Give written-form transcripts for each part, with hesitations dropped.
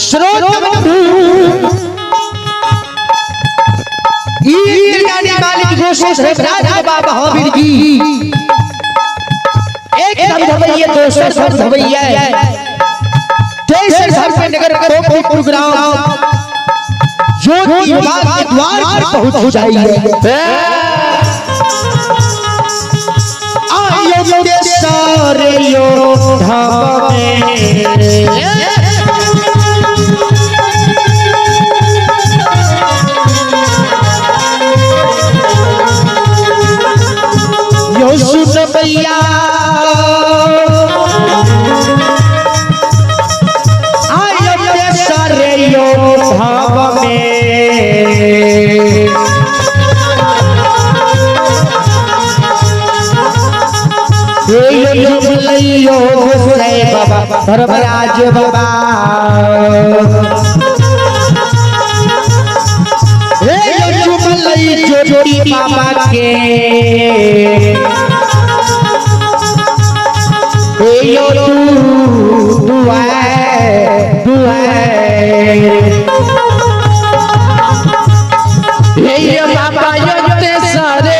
श्रोत बंधु ई जानी मालिक गोस्वामी धर्मराज बाबा महावीर जी एक धम धवैया दोसर धम धवैया तेसर धम पे नगर कोपीपुर ग्राम ज्योति विभाग के द्वार पर पहुंच जाइए। आयो के सारे यो धाम में यो सुन भैया आयो के सारे यो धाम में यो बाबा धर्मराज बाबा हे यो ज्योति बाबा के यो दुआए दुआए ये बाबा ये सारे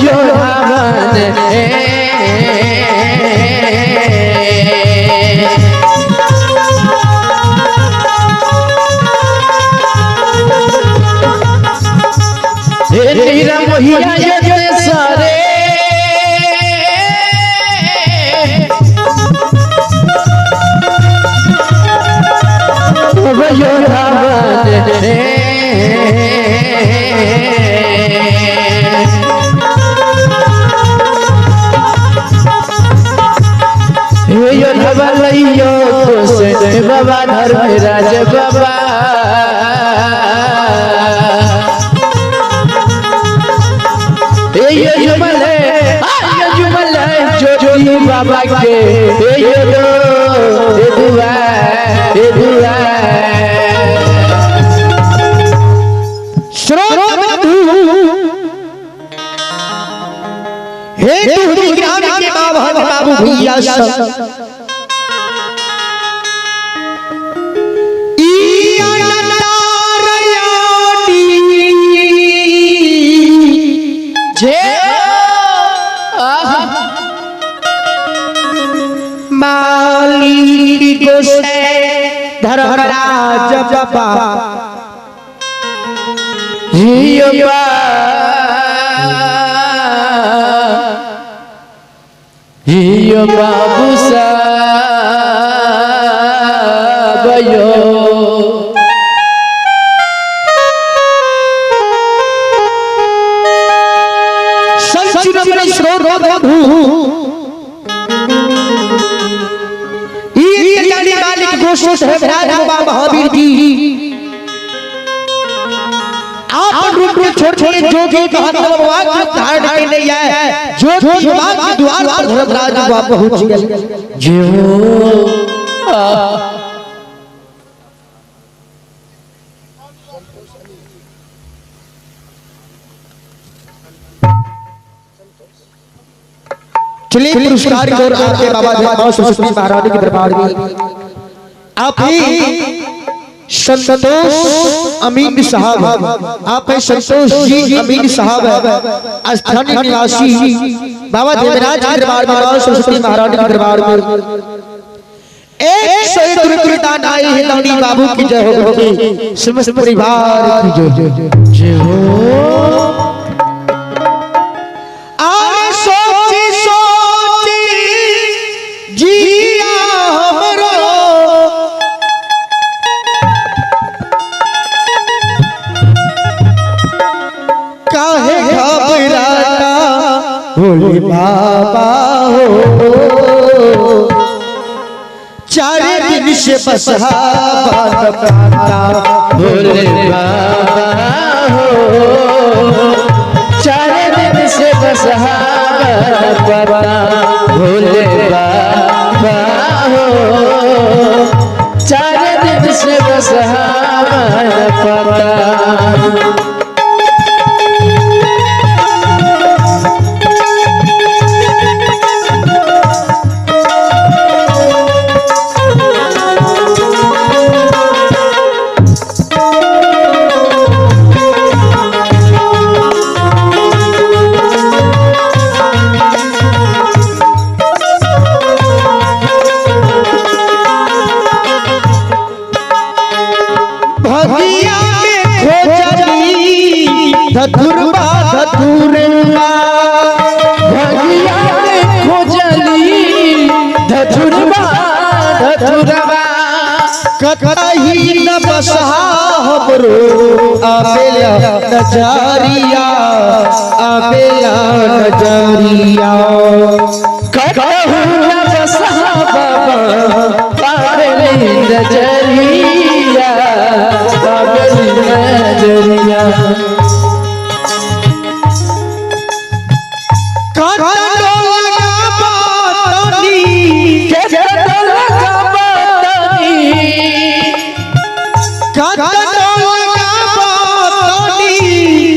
जो धावन नीरा मोहिया ये सारे जो धावन बाबा धर्मराज बाबा ये जुमल है ये जुमल है ज्योति बाबा के ये दो ये दुआ ये दुआ। श्रोत बंधु हे टुहरी ग्राम के बाबा बाबू भैया सब मालिक गोसे धर्मराज बाबा जियो बाबू साहब यो संचित श्रोत बंधु मालिक गोस्वामी धर्मराज बाबा महावीर जी आप रूप में छोड़ छोड़ जोगी महात्मा भगवान के धारण के लिए आए ज्योति विभाग के द्वार पर धर्मराज बाबा पहुंच गए। जो चलिए पुरस्कार को आपके बाबा मां सरस्वती महारानी के दरबार में आप ही संतोष अमीन साहब, आप हैं संतोष जी अमीन साहब, स्थानीय निवासी बाबा देवराज के दरबार में मां सरस्वती महारानी के दरबार में 101 रुपये दान आए हैं। दानी बाबू की जय हो, समस्त परिवार की जय हो। सोची सोची जिया हमरो काहे घबराता भोले बाबा हो, 4 दिन से बसहा बात पाता भोले बाबा हो, 4 दिन से बसहा बात पाता भोले बाबा हो, 4 दिन से बसहा बात पाता। धतुरवा भगिया में खोजली धतुरवा धतुरवा कतही न बसहा हमरो आबेला नजरिया आबेला नजरिया कहू न बसहा बाबा पावेली नजरिया पावेली नजरिया कतनो लगाबतनी केतनो लगाबतनी कतनो लगाबतनी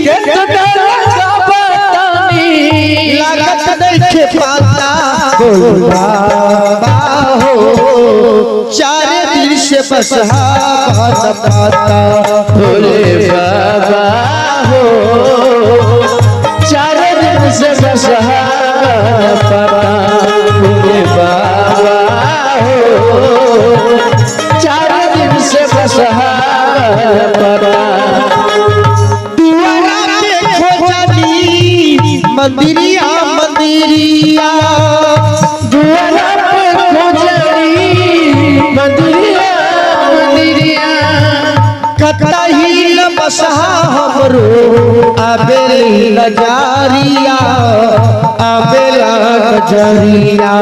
केतनो लगाबतनी लागत नइखे पाता बोलबा हो चार दिन से बसहा पाता भोले बाबा हो चार दिन से बसहा पाता भोले बाबा हो चार दिन से बसहा पाता दुआरा पे खोजनी मंदिरिया मंदिरिया दुआरा पे खोजनी मंदिरिया मंदिरिया कतही न बसहा हमरो आबेली नजरिया आबेला नजरिया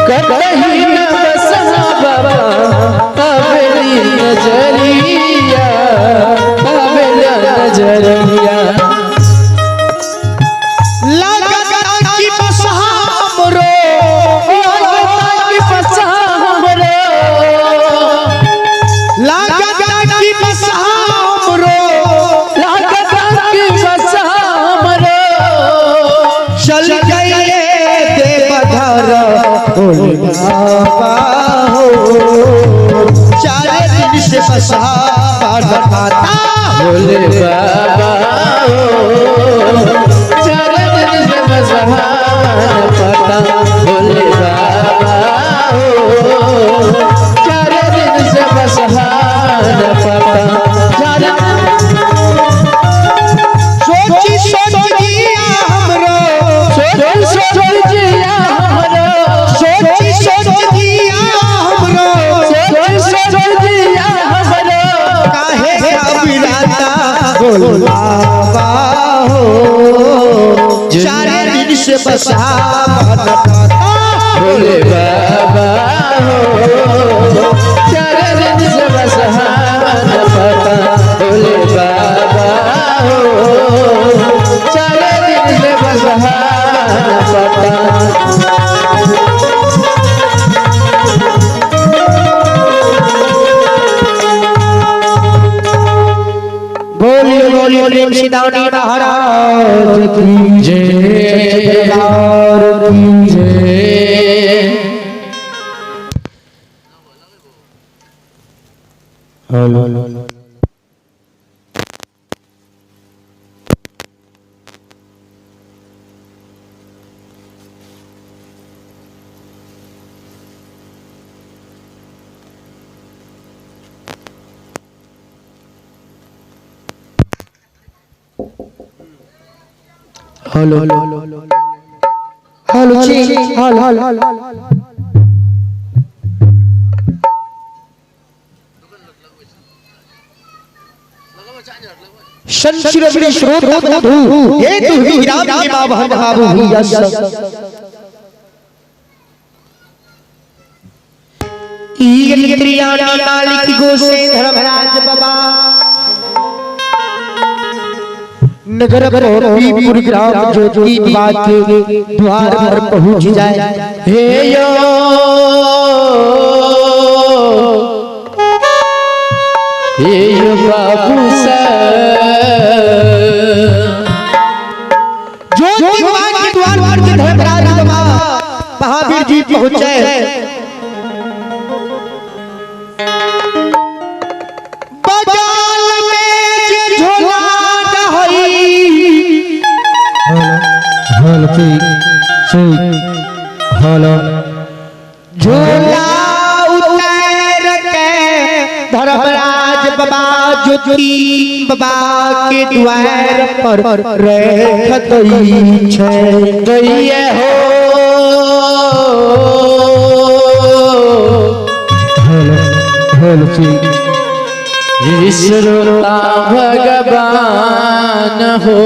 कतही न बसहा बाबा पावेली नजरिया पावेला नजरिया लगता कि बसहा हमरो लगता कि बसहा हमरो लगता कि बसहा हमरो लगता कि बसहा हमरो चल गए देवधर भोले बाबा हो चार दिन से बसहा पाता भोले बाबा हो चार दिन से बसहा पाता भोले बाबा हो चार दिन से बसहा पाता चार सोची सोच जिया हमरो सोच सोच जिया हमरो सोची सोच जिया हमरो सोच सोच जिया हमरो काहे घबराता भोले बाबा हो चार दिन से बसहा पाता भोले बाबा हो चार दिन से बसहा पाता भोले बाबा हो चार दिन से बसहा पाता बोलिए बोलिए प्रेम सिदानी महाराज की जय दरबार की जय हेलो हेलो हेलो जी हेलो हेलो संशिरवि श्रोत मधु हे तु विराम मावहन भावु यस त्रियाणी मालिक गोसे धर्मराज बाबा नगर पीपुर ग्राम ज्योति बाबा के द्वार पर पहुंच जाए। हे यो हे यो बाबू ज्योति बाबा के द्वार पर के धर्मराज बाबा महावीर जी पहुंचे। बगाल में जे झोला नहई झोला उतार के धर्मराज बाबा ज्योति ज्योति बाबा के द्वार पर रख दई छै। दैये हो। श्रोता भगवान हो।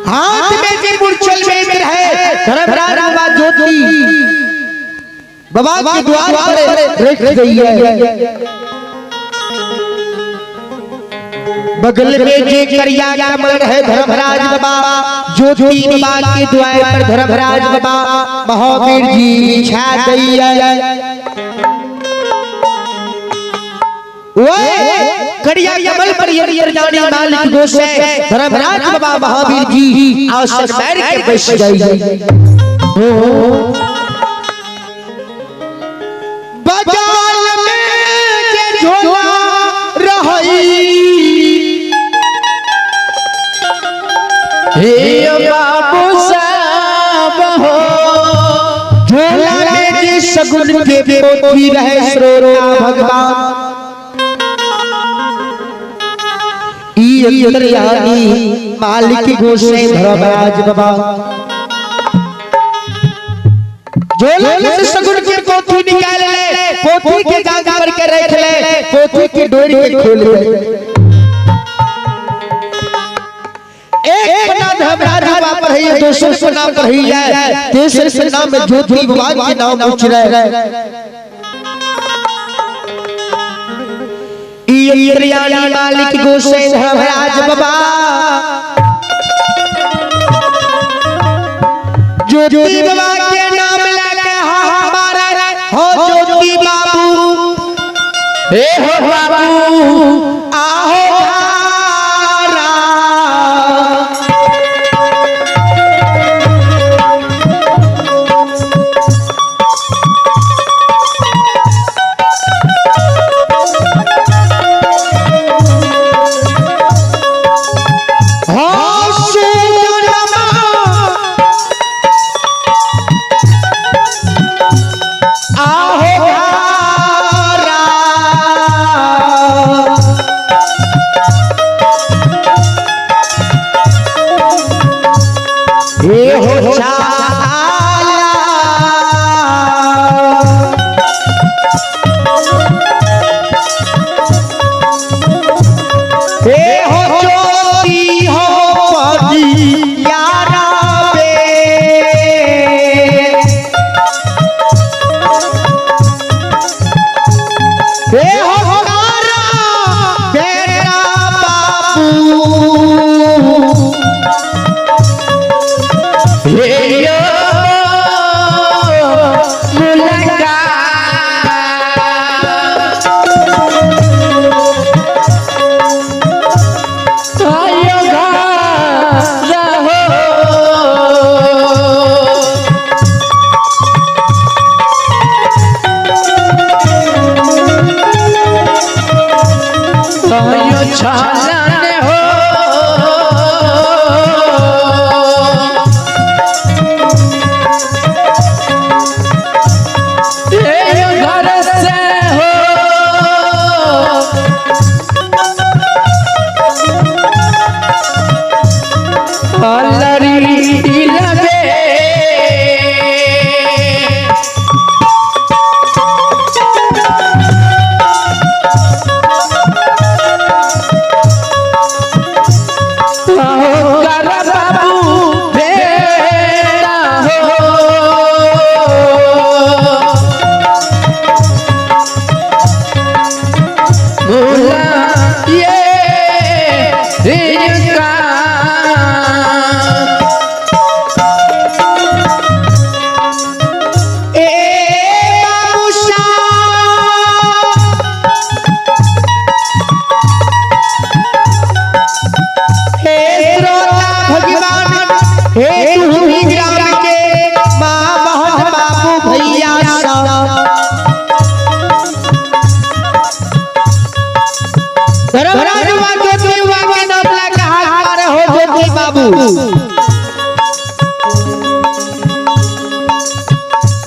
हाथ में जे मुरचल में है धर्मराज बाबा ज्योति बाबा के द्वार पर रख गई है। बगल में जे करिया कमल है धर्मराज बाबा ज्योति बाबा के द्वार पर धर्मराज बाबा महावीर जी बिछा गई है। करिया कमल पर जानी मालिक गोसे धर्मराज बाबा महावीर जी आसन बैठ के बैठ गई। बजाल में जे झोला रही हे बाबू साहब हो। झोला में जे सगुन के पोथी रहे श्रोता भगवान अंतर्यामी मालिक गोसे धर्मराज बाबा झोला में से सगुन के पोथी निकाल ले, पोथी के जांच करके रख ले, पोथी की डोरी के खोल ले। एक पन्ना धर्मराज बाबा पर है, दूसरे पन्ना पर है, तीसरे पन्ना में ज्योति बाबा के नाम पूछ रहे। मालिक गोसे धर्मराज बाबा ज्योति बाबा के नाम लेके हमारा हो ज्योति बाबू हे हो बाबू आहो धारा।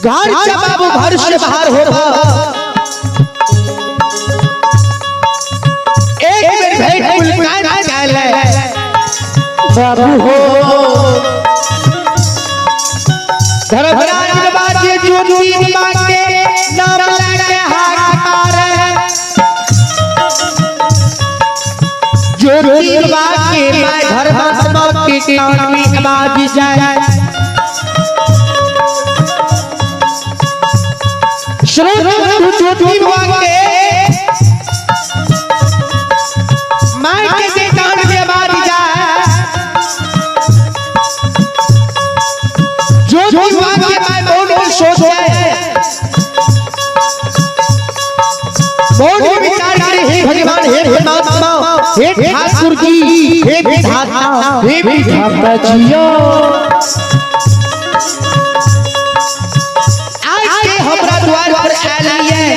घर से बाबू घर से बाहर हो रहा। बाबू हो। धर्मराज बाबा जे ज्योति बाबा के नाम लेके हाक मारे, ज्योति बाबा के मैं धर्मात्मा के कान में आवाज जाए। श्रोता ज्योति बाबा के मैं के कान में आवाज जाए, ज्योति बाबा के मैं बोल बोल सोचे, बोल विचार करे, हे भगवान, हे परमात्मा, हे ठाकुर जी, हे विधाता, हे विधाता जियो। आज के हमरा द्वार पर आयल है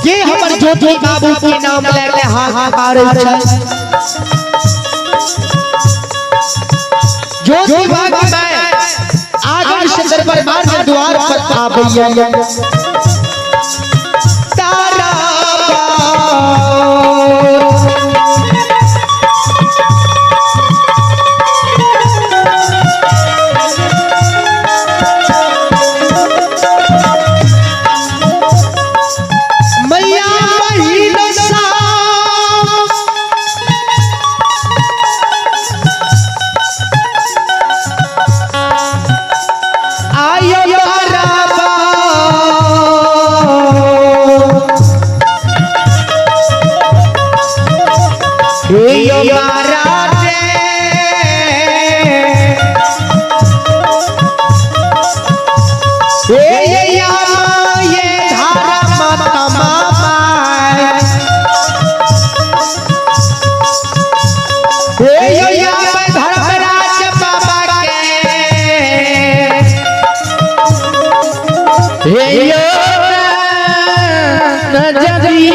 के हमर ज्योति बाबू के नाम लेके हाहाकार छै। ज्योति बाबू मैं आज इस दरबार में द्वार पर आबैया। तारा मैया महीन सा आयो बाबा, हे यो महाराज, हे ये ये धारा माता मामा, हे यो या धर्मराज बाबा के, हे यो नजरी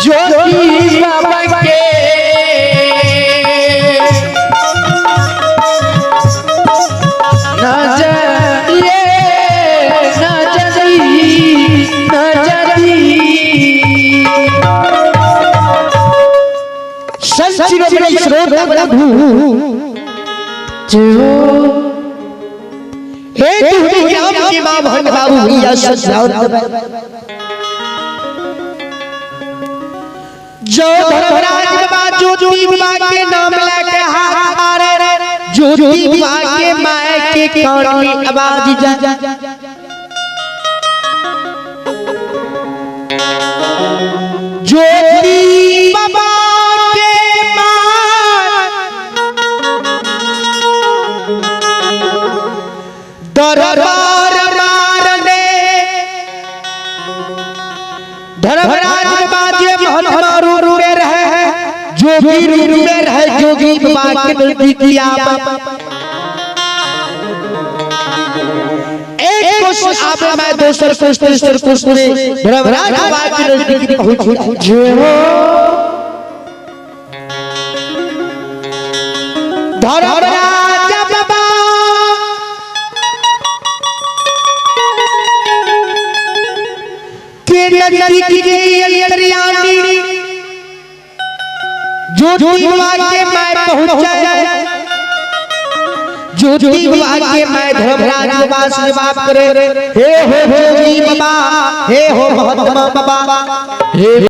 ज्योति बाबा के नजरिए नजरी नजरी। संत शिरोमणि श्रोता प्रभु जो हे तुहरी राम के मां भन बाबू भैया सजाओ जो धर्मराज बाबा ज्योति बाबा के नाम लेके हाहाकार, ज्योति बाबा के माय के कान में आवाज जा। ज्योति बाबा के माय दरबार मारने, धर्मराज बाबा जे महात्मा रूप में रहे, जोगी रूप में रहे, जोगी बाबा के नजदीक आवा। एक कोशिश आवे मैं दोसर कोशिश तीसर कोशिश में धर्मराज बाबा के नजदीक पहुंच। धर्मराज बाबा के नजदीक अंतर्यामी ज्योति बाबा के मैं पहुंचे, ज्योति बाबा के मैं धर्मराज बाबा से बात करे, हे हो जोगी बाबा, हे हो महात्मा बाबा, हे।